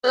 Pom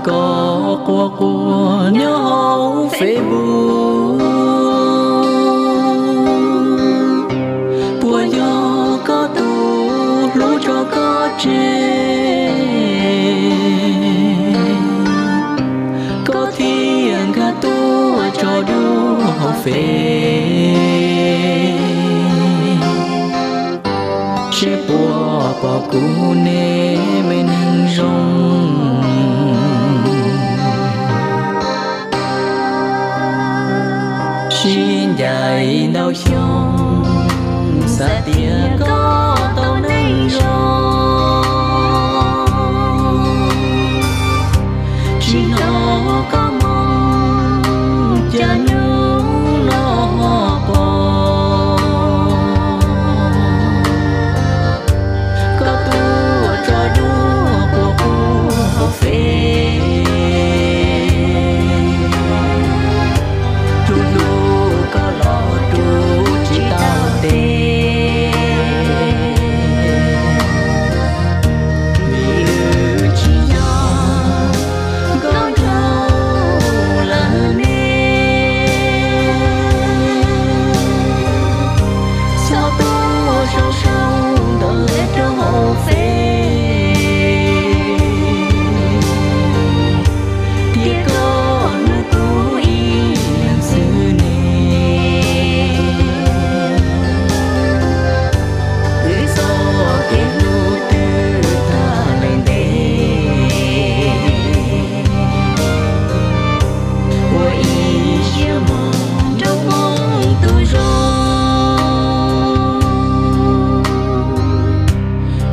koj quaj quaj nyob hauv Facebook, puas yog koj tus hlub tso koj tseg, koj thiaj nkag tuaj tso dua hauv Fev? Seb puas pom kuv ne, me neeg zoo. Sib ncaim ntau xyoo, xav tias koj tau neej zoo, tsis hnov koj moo, cas hnub no ho pom koj tuaj tso dua quaj quaj hauv Fev. Tus hlub koj los rub tsis tau tes, vim wb tsis yog nkauj nraug lawm ne. Txhob tuaj sau sau ntawv rau hauv Fev, tias koj hlub kuv ib leeg xwb ne. Wb txoj kev hlub twb tag lawm ntev, ua ib siab mos nrog Hmoob tus zoo,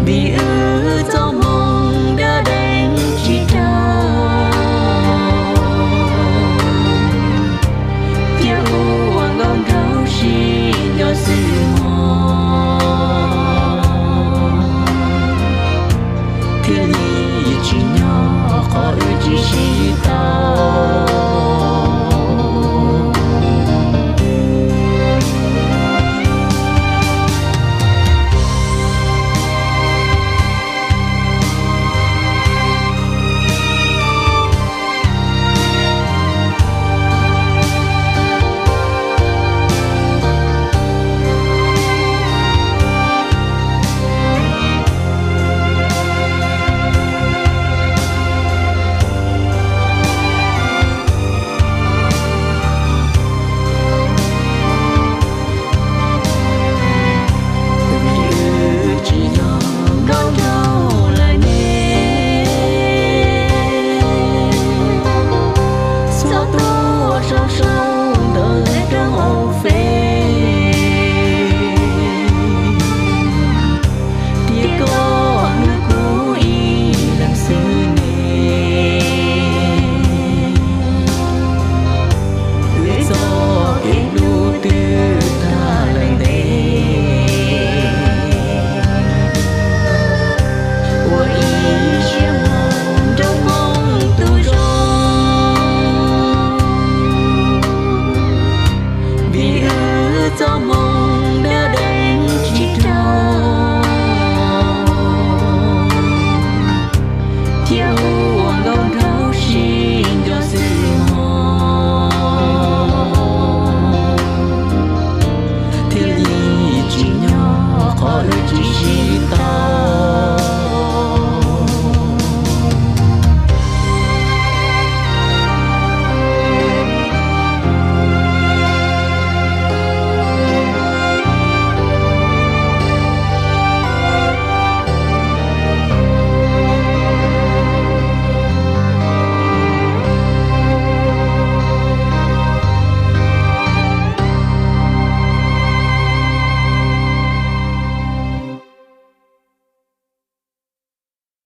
vim wb txoj hmoo dab deev tsis raug, cia ua nkauj nraug sib nco xwb mog, thiaj li tsis nyob qhov wb tsis sib tau. Vim wb tsis yog nkauj nraug lawm ne, txhob tuaj sau sau ntawv rau hauv Fev, tias koj hlub kuv ib leeg xwb ne. Wb txoj kev hlub twb tag lawm ntev, ua ib siab mos nrog Hmoob tus zoo, vim wb txoj hmoo dab deev tsis raug, cia ua nkauj nraug sib nco xwb mog, thiaj li tsis nyob qhov wb tsis sib tau.